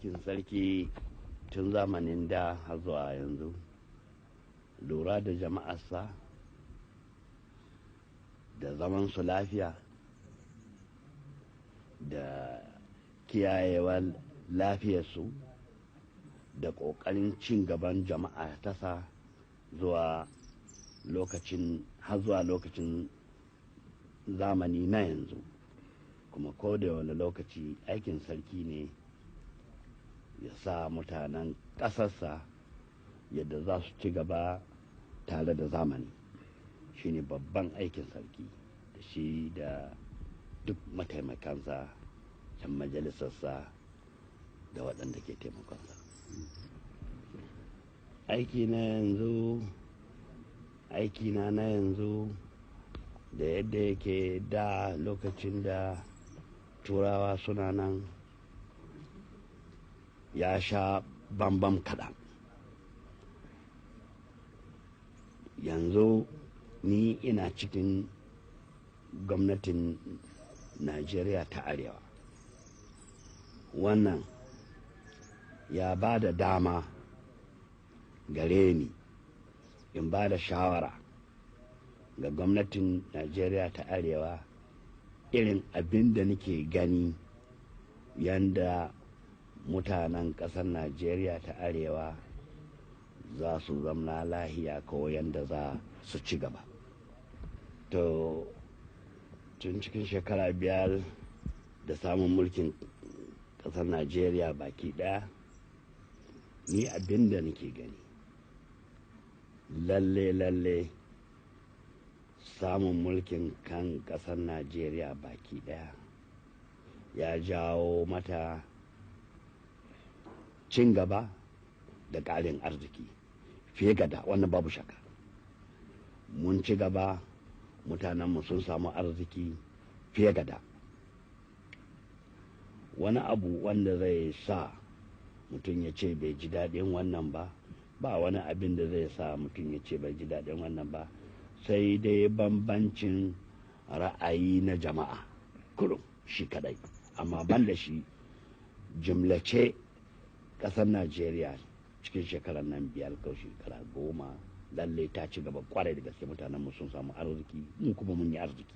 Aikin sarki tun zamanin da har zuwa yanzu, lura da jama'arsa da zaman su lafiya da kiyayewar lafiyarsu da ƙoƙarin cin gaban jama'a tasa zuwa lokacin har zuwa lokacin zamani na yanzu. Kuma ko da wani lokaci aikin sarki ne ya sa mutanen ƙasarsa yadda za su ci gaba tare da zamani. Shine babban aikin sarki, da shi da duk mataimakansa, can majalisarsa da waɗanda ke taimakonsa. Aiki na yanzu, aikina na yanzu da yadda yake da lokacin da Turawa suna nan ya sha bambam kaɗan. Yanzu ni ina cikin gwamnatin Najeriya ta Arewa. Wannan ya ba da dama gare ni in ba da shawara ga gwamnatin Najeriya ta Arewa irin abin da nake gani yanda mutanen ƙasar Najeriya ta Arewa za su zamna lahiya ko yanda za su ci gaba. To, tun cikin shekara 5 da samun mulkin ƙasar Najeriya baki ɗaya, ni abin da nake gani lalle lalle samun mulkin kan ƙasar Najeriya baki ɗaya ya jawo mata cin gaba da ƙarin arziki fiye ga da, wannan babu shakka. Mun ci gaba, mutanenmu sun samu arziki fiye ga da. Wani abu wanda zai sa mutum ya ce bai ji daɗin wannan ba, ba wani abin da zai sa mutum ya ce bai ji daɗin wannan ba, sai dai bambancin ra'ayi na jama'a kurum shi kadai. Amma ban da shi, jimlace ƙasar Najeriya cikin shekarar nan 5 ko shekara 10 lalle ta ci gaba kwarai da gaske. Mutanenmu sun samu arziki, mu kuma mun yi arziki.